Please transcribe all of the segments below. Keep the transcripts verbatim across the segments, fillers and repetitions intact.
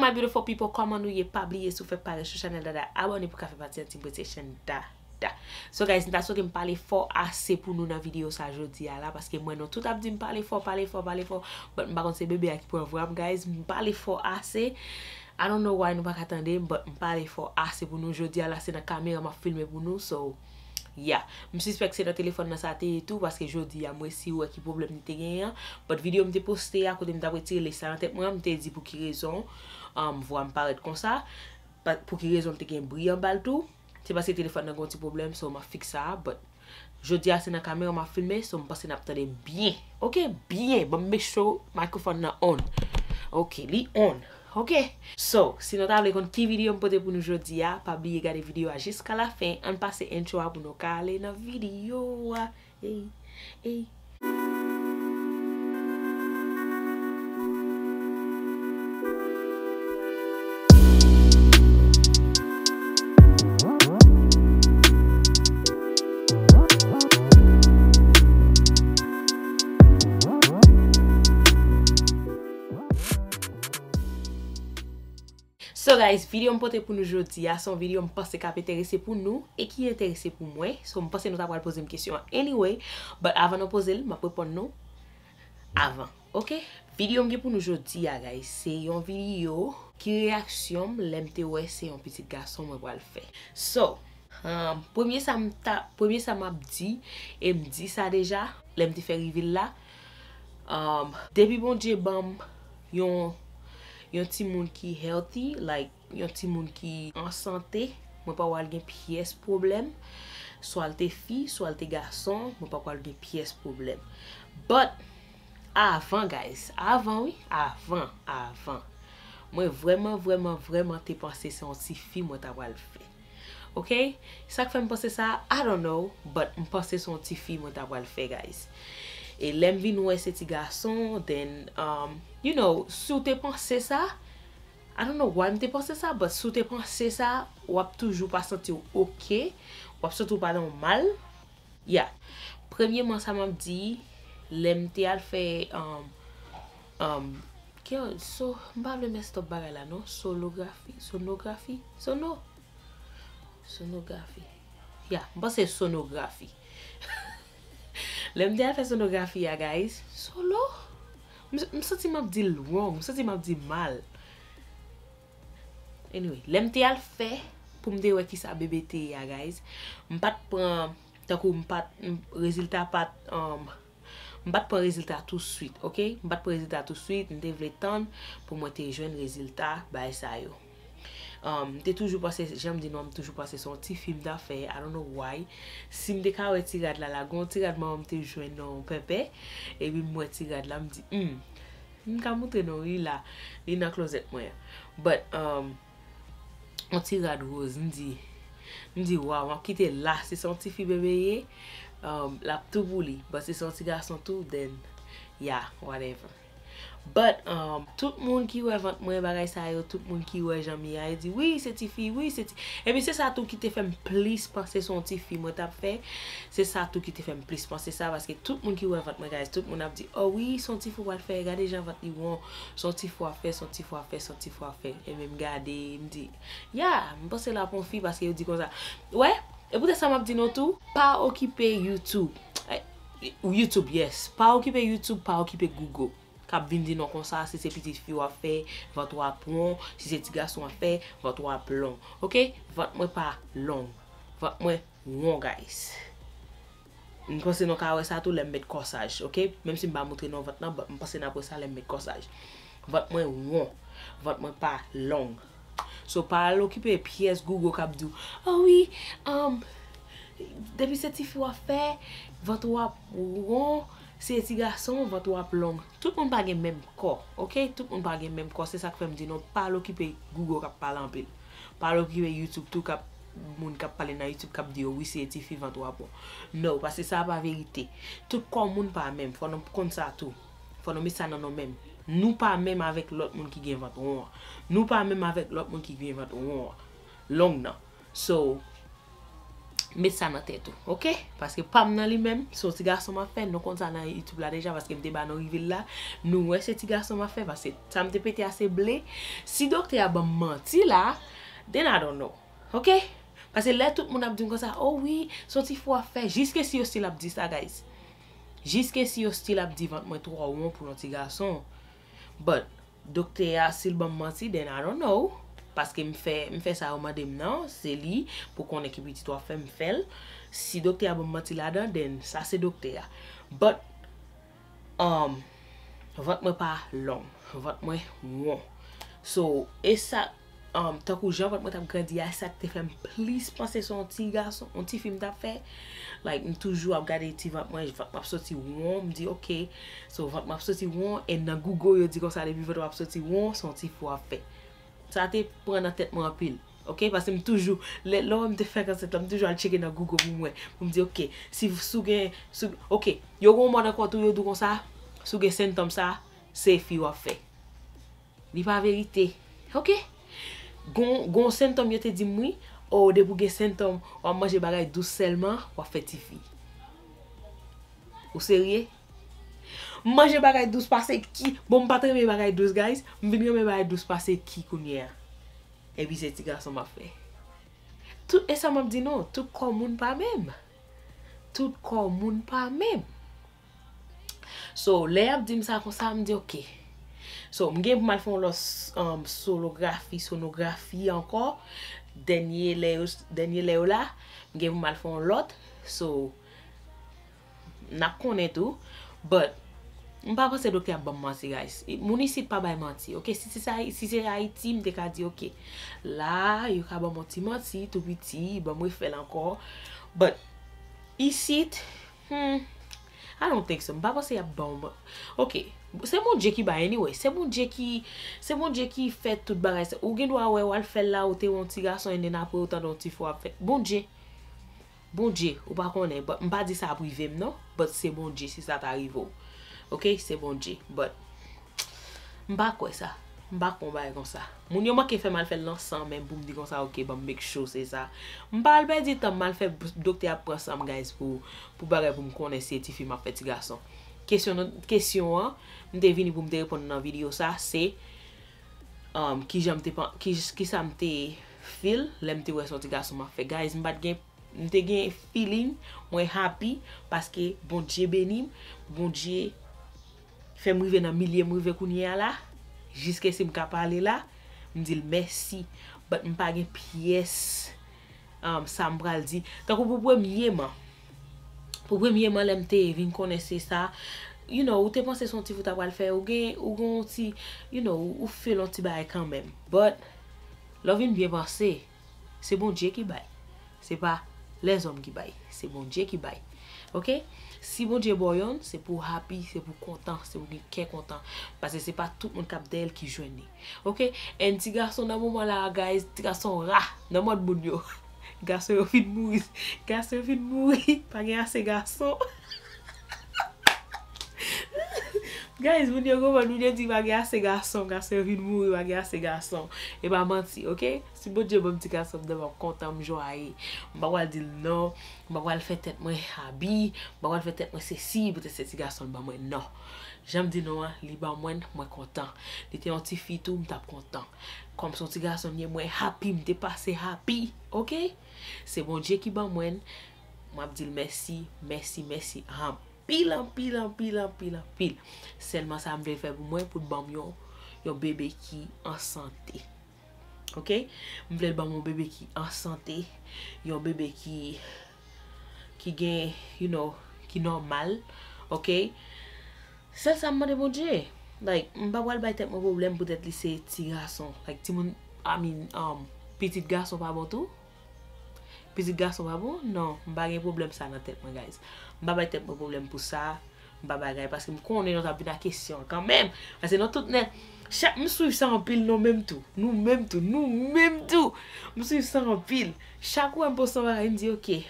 My beautiful people, kòman nou ye? Pa bliye, si w fèk parèt sou chanèl Dada, abòne pou ka fè pati anti British and Dada. So guys, m ta swete m pale fò ase pou nou nan videyo sa jodi a la, paske mwen nou tout ap di m pale fò, pale fò, pale fò, but m pa konn se bebe a ki pran vwa m, guys, m pale fò ase. I don't know why nou pa ka tande m, but m pale fò ase pou nou. Jodi a la, se nan kamera m ap filme pou nou, so yeah. M sispèk se nan telefòn nan sa te ye tou, paske jodi a m resi wè ki pwoblèm li te genyen an. But videyo m te poste a, kote m t ap retire lès la nan tèt mwen an, m te di pou ki rezon, um, vwa m parèt konsa, pa, pou ki rezon l te gen bri anba l tou. Se paske telefòn nan gen yon ti pwoblèm, so m ap fikse sa, but jodi a se nan kamera m ap filme, so m panse n ap tande m byen. Ok, byen. Ban m make sure microphone nan on. Ok, li on. Ok. So, si nou ta vle konn ki videyo m pote pou nou jodi a, pa bliye gade videyo a jiska lafen. Ann pase intro a pou nou ka ale nan videyo a. Ey, ey. So guys, videyo m pote pou nou jodi a, se yon videyo m panse k ap enterese pou nou e ki enterese pou mwen. So m panse nou ta pral poze m kesyon an anyway, but avan nou poze l, m ap reponn nou avan. Ok? Videyo m gen pou nou jodi a, guys, se yon videyo ki reyaksyon m lè m te wè se yon pitit gason mwen pral fè. So, um, premye sa m ta, premye sa m ap di, e m di sa deja, lè m te fè reveal la, um, depi Bondye ban m yon, yon timoun ki healthy, like, yon timoun ki an sante, mwen pa pral gen pyès pwoblèm. Swa l te fi, swa l te gason, mwen pa pral gen pyès pwoblèm. But, avan, guys, avan, wi, avan, avan. Mwen vrèman, vrèman, vrèman te panse se yon ti fi mwen ta pral fè. Ok? Sa k fè m panse sa, I don't know, but m panse se yon ti fi mwen ta pral fè, guys. E lè m vin wè se ti gason, then, um, you know, si w te panse sa, I don't know why m te panse sa, but si w te panse sa, w ap toujou pa santi w ok, w ap santi w pa nòmal. Yeah. Premyeman, sa m ap di, lè m te al fè, um, um, ke, so, m pa vle mess up bagay la, non. Sonografi, sonografi, sono, sonografi. Yeah, m panse sonografi. Lè m te al fè sonografi a, guys, solo, m, m santi m ap di l wrong, m santi m ap di mal. Anyway, lè m te al fè pou m te wè kisa bebe te ye a, guys, m pa t pran, tankou m pa t, m, rezilta pa t, um, m pa t pran rezilta touswit, ok? M pa t pran rezilta touswit, m te vle tann pou mwen te jwenn rezilta bagay sa yo. Um, m te toujou panse, jan m di nou an, m toujou panse se yon ti fi m ta fè, I don't know why. Si m te ka wè ti rad la, la gen yon ti rad manman m te jwenn nan yon pèpè, epi m wè ti rad la, m di, hmm, m ka moutre nou, li la, li nan klozèt mwen an. But, um, yon ti rad woz, m di, m di, waw, m ap kite l la, si se yon ti fi bebe ye, um, l ap tou pou li, but si se yon ti gason tou, then, yeah, whatever. But, um, tout moun ki wè vant mwen, bagay sa yo, tout moun ki wè jan m ye a, yo di, wi, se ti fi, wi, se ti. Epi se sa tou ki te fè m plis panse se yon ti fi mwen t ap fè. Se sa tou ki te fè m plis panse sa, paske tout moun ki wè vant mwen, guys, tout moun ap di, oh wi, se yon ti fi w pral fè, gade jan vant li won, se yon ti fi w ap fè, se yon ti fi w ap fè, se yon ti fi w ap fè. Epi m gade, m di, yeah, m panse l ap yon fi, paske yo di konsa. Wè, e poutèt sa m ap di nou tou, pa okipe YouTube. Eh, YouTube, yes. Pa okipe YouTube, pa okipe Google. K ap vin di nou konsa, si se pitit fi w ap fè, vant ou ap won, si se ti gason w ap fè, vant ou ap long. Ok? Vant mwen pa long. Vant mwen won, guys. M panse nou ka wè sa tou lè m met kòsaj, ok? Menm si m pa moutre nou vant lan, but m panse n ap wè sa lè m met kòsaj. Vant mwen won. Vant mwen pa long. So, pa al okipe pyès Google k ap di w, ah wi, um, depi se ti fi w ap fè, vant ou ap won, si se ti gason, vant ou ap long. Tout moun pa gen menm kò, ok? Tout moun pa gen menm kò, se sa k fè m di nou, pa al okipe Google k ap pale anpil. Pa al okipe YouTube tou k ap, moun k ap pale nan YouTube k ap di yo, wi, si se ti fi vant ou ap won. No, paske sa a pa verite. Tout kò moun pa menm, fò nou konn sa tou. Fò nou met sa nan nou menm. Nou pa menm avèk lòt moun ki gen vant won an. Nou pa menm avèk lòt moun ki gen vant won an. Long nan. So, Met sa nan tèt ou, oke? Paske pa m nan li menm, se yon ti gason m ap fè, nou konn sa nan YouTube la deja, paske m te ba nou reveal la, nou wè se ti gason m ap fè, paske sa m te pete a se ble. Si doktè a ban m manti la, then I don't know, oke? Paske lè tout moun ap di m konsa, oh wi, se yon ti fi w ap fè, jiske si yo still ap di sa, guys. Jiske si yo still ap di vant mwen twò won pou yon ti gason. But, doktè a, si l ban m manti, then I don't know. Paske m fè, m fè sa yo mande m nan, se li pou konnen ki pitit w ap fè, m fè l. Si doktè a ban m manti ladan, then sa se doktè a. But, um, vant mwen pa long, vant mwen won. So, e sa, um, tankou jan vant mwen t ap grandi a, sa k te fè m plis panse se yon ti gason, yon ti fi m t ap fè. Like, m toujou ap gade ti vant mwen, vant mwen ap soti won, m di, oke, so vant mwen ap soti won, e nan Google yo di konsa depi vant mwen ap soti won, se yon ti fi w ap fè. Sa te pran nan tèt mwen anpil. Oke, paske m toujou, lè, lè m te fèk ansent la, m toujou al tcheke nan Google pou m wè. Pou m di, oke, si, si w gen, si, oke, yo gen yon mòd ankò tou, yo di w konsa, si w gen sentòm sa, se fi w ap fè. Li pa verite. Oke? Gon, gon sentòm yo te di m wi, oh, depi w gen sentòm, w ap manje bagay dous sèlman, w ap fè tifi. Ou serye? M manje bagay dous pase ki? Bon, m pa t renmen bagay dous, guys. M vin renmen bagay dous pase ki kounye a? Epi se ti gason m ap fè. Tout, e sa m ap di nou, tout kò moun pa menm. Tout kò moun pa menm. So, lè y ap di m sa konsa, m di, oke. So, m gen pou m al fè yon lòt, um, sonografi, sonografi ankò. Dènye lè yo, dènye lè yo la, m gen pou m al fè yon lòt. So, n ap konnen tou. But, m pa panse doktè ap ban m manti, guys. Moun isit pa bay manti, oke? Si se sa, si se Ayiti, m te ka di, oke. La, yo ka ban m yon ti manti, tou piti, ban m refè l ankò. But, isit, hmm, I don't think so. M pa panse y ap ban w. Oke. Se Bondye ki bay anyway. Se Bondye ki, se Bondye ki fè tout bagay sa. Ou gen dwa wè w al fè l la, ou te wè yon ti gason, and then apre ou tande yon ti fi w ap fè. Bondye. Bondye, ou pa konnen. But m pa di sa ap rive m non. But se Bondye si sa ta rive w. Oke? Se Bondye. But M pa kwè sa. M pa kwè yon bagay konsa. Moun yo manke fè m al fè l nan san menm pou m di konsa, oke, ban m make sure se sa. M pa al pèdi tan m al fè doktè ap pran san m, guys, pou, pou bagay pou m konnen si e tifi m ap fè ti gason. Kesyon, kesyon an, m te vini pou m te reponn nan videyo sa, se, um, kijan m te pan-, ki, kisa m te feel lè m te wè se yon ti gason m ap fè. Guys, m pa t gen M te gen feeling, mwen happy, paske Bondye beni m, Bondye fè m rive nan milye m rive kounye a la, jiske si m ka pale la, m di l mèsi, but m pa gen pyès, um, sa m pral di. Tankou pou premyeman, pou premyeman lè m te vin konnen se sa, you know, ou te panse se yon ti fi w ta pral fè, ou gen, ou gen yon ti, you know, ou feel yon ti bagay kanmenm. But, lè w vin byen panse, Se Bondye ki bay. Se pa lèzòm ki bay. Se Bondye ki bay. Oke? Si Bondye ba w yonn, se pou w happy, se pou w kontan, se pou w gen kè kontan. Paske se pa tout moun k ap dèyè l ki jwenn li. Oke? And ti gason nan moman la, guys, ti gason ra nan mòd moun yo. Gason yo fin mouri. Gason yo fin mouri. Pa gen ase gason. Guys, moun yo konprann, moun yo di pa gen ase gason, gason yo vin mouri, pa gen ase gason. E pa manti, oke? Si Bondye ban m ti gason m nan, m ap kontan, m jwaye. M pa pral di l non, m pa pral fè tèt mwen abi, m pa pral fè tèt mwen sesi, poutèt se ti gason l ban mwen, non. Jan m di nou an, li ban mwen, mwen kontan. Li te yon ti fi tou, m t ap kontan. Kòm se yon ti gason m ye, mwen happy, m te pase happy, oke? Se Bondye ki ban mwen, m ap di l mèsi, mèsi, mèsi. Anpil, anpil, anpil, anpil, anpil. Sèlman sa m vle fè pou mwen, pou l ban m yon, yon bebe ki an sante. Oke? M vle l ban m yon bebe ki an sante, yon bebe ki, ki gen, you know, ki nòmal. Oke? Sèl sa m mande Bondye. Like, m pa pral bay tèt mwen pwoblèm poutèt li se ti gason. Like, timoun, I mean, um, pitit gason pa bon tou? Pitit gason pa bon? Non, m pa gen pwoblèm sa nan tèt mwen, guys. M pa bay tèt mwen pwoblèm pou sa. M pa bagay, paske m konnen nou t ap vin ak kesyon an kanmenm. Paske nou tout nèt, chak m swiv sa anpil, nou menm tou. Nou menm tou. Nou menm tou. M swiv sa anpil. Chak wè m poste yon bagay, m di, oke.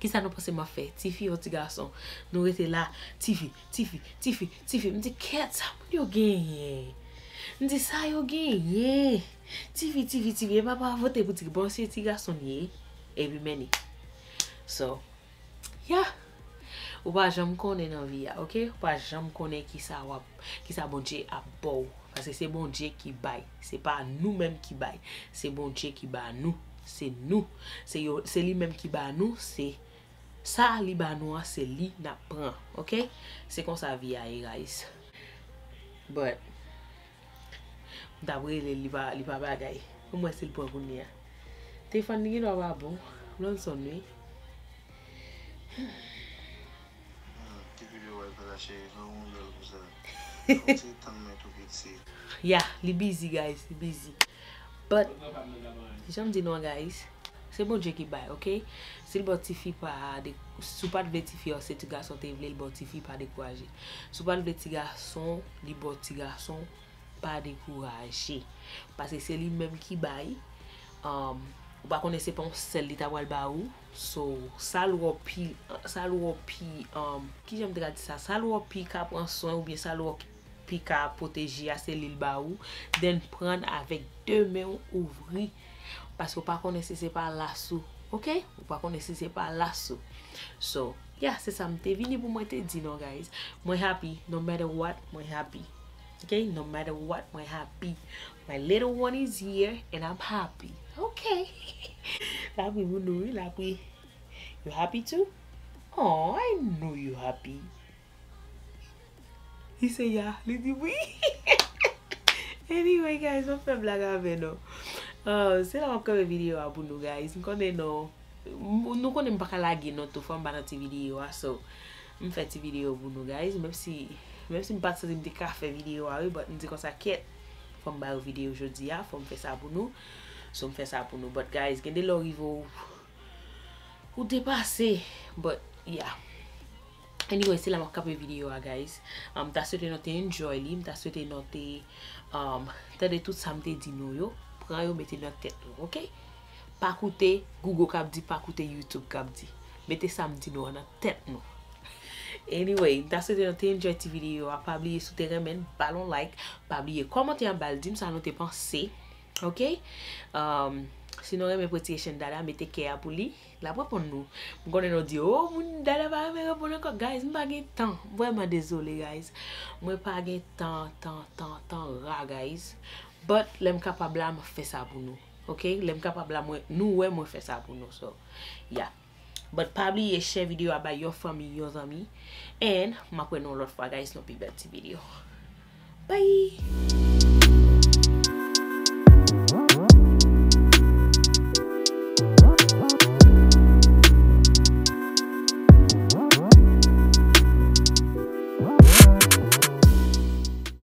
Kisa nou panse m ap fè? Tifi ou ti gason? Nou rete la, tifi, tifi, tifi, tifi. M di, kèt, sa moun yo genyen? M di, sa yo genyen? Tifi, tifi, tifi. E papa a vote pou ti, bon, se ti gason li ye. Epi men li. So, yeah. Ou pa janm konnen nan vi a, ok? Ou pa janm konnen kisa w ap, kisa Bondye ap ba w. Paske se Bondye ki bay. Se pa nou menm ki bay. Se Bondye ki ba nou. Se nou. Se yo, se li menm ki ba nou. Se sa li ba nou an, se li n ap pran, ok? Se konsa vi a ye, guys. But, m t ap rele l, li pa, li pa bagay. Pou mwen, si l pran kounye a. Telefòn li gen dwa pa bon. L on sòn, wi. Hmm, ki videyo w al fè la, cheri? Fè yon bèl konsa. Yon ti tann mwen tou piti. Ya, li busy, guys, li busy. But, jan m di nou an, guys, se Bondye ki bay, ok? Si l ba w tifi, pa de, si w pa t vle tifi an, se ti gason te vle, l ba w tifi, pa dekouraje. Si w pa t vle ti gason, li ba w ti gason, pa dekouraje. Paske se li menm ki bay. Um, ou pa konnen se pa yon sèl li ta pral ba ou. So, sa l wè w pi, sa l wè w pi, um, kijan m te ka di sa? Sa l wè w pi ka pran swen oubyen sa l wè w pi ka pwoteje a, se li l ba ou. Then pran avèk de men w ouvri. Paske w pa konnen si se pa las ou. Ok? Ou pa konnen si se pa las ou. So, yeah, se sa m te vini pou mwen te di nou, guys. Mwen happy, no matter what, mwen happy. Ok? No matter what, mwen happy. My little one is here and I'm happy. Ok? Lapli pou nou, wi, lapli. You happy too? Oh, I know you happy. Li se ya, li di wi. Anyway, guys, m ap fè blag avè nou. Uh, se la m ap kanpe videyo a pou nou, guys. M konnen nou, m- nou konnen m pa ka lage nou tou, fò m ba nan ti videyo a, so, m fè ti videyo pou nou, guys. Menm si, menm si m pa t santi m te ka fè videyo a, wi, but m di konsa, kèt, fò m ba yo videyo jodi a, fò m fè sa pou nou. So, m fè sa pou nou. But, guys, gen de lè w rive w ou depase, but, yeah. Anyway, se la m ap kanpe videyo a, guys. Um, m ta swete nou te enjoy li, m ta swete nou te, um, tande tout sa m te di nou yo, pran yo, mete nan tèt nou, ok? Pa koute Google k ap di, pa koute YouTube k ap di. Mete sa m di nou an nan tèt nou. Anyway, m ta swete nou te enjoy ti videyo a. Pa bliye, si w te renmen l, ba l on like. Pa bliye kòmante anba l, di m sa nou te panse. Ok? Um, si nou renmen pou ti Echèn Dada, mete kè a pou li. L ap reponn nou. M konnen nou di, oh, moun Dada pa renmen reponn ankò. Guys, m pa gen tan. Vrèman dezole, guys. Mwen pa gen tan, tan, tan, tan ra, guys. But, lè m kapab la, m ap fè sa pou nou. Ok? Lè m kapab la, mwen, nou wè mwen fè sa pou nou. So, yeah. But pa bliye share videyo a bay yon fanmi, yon zanmi. And m ap wè nou yon lòt fwa, guys, nan pi bèl ti videyo. Bye!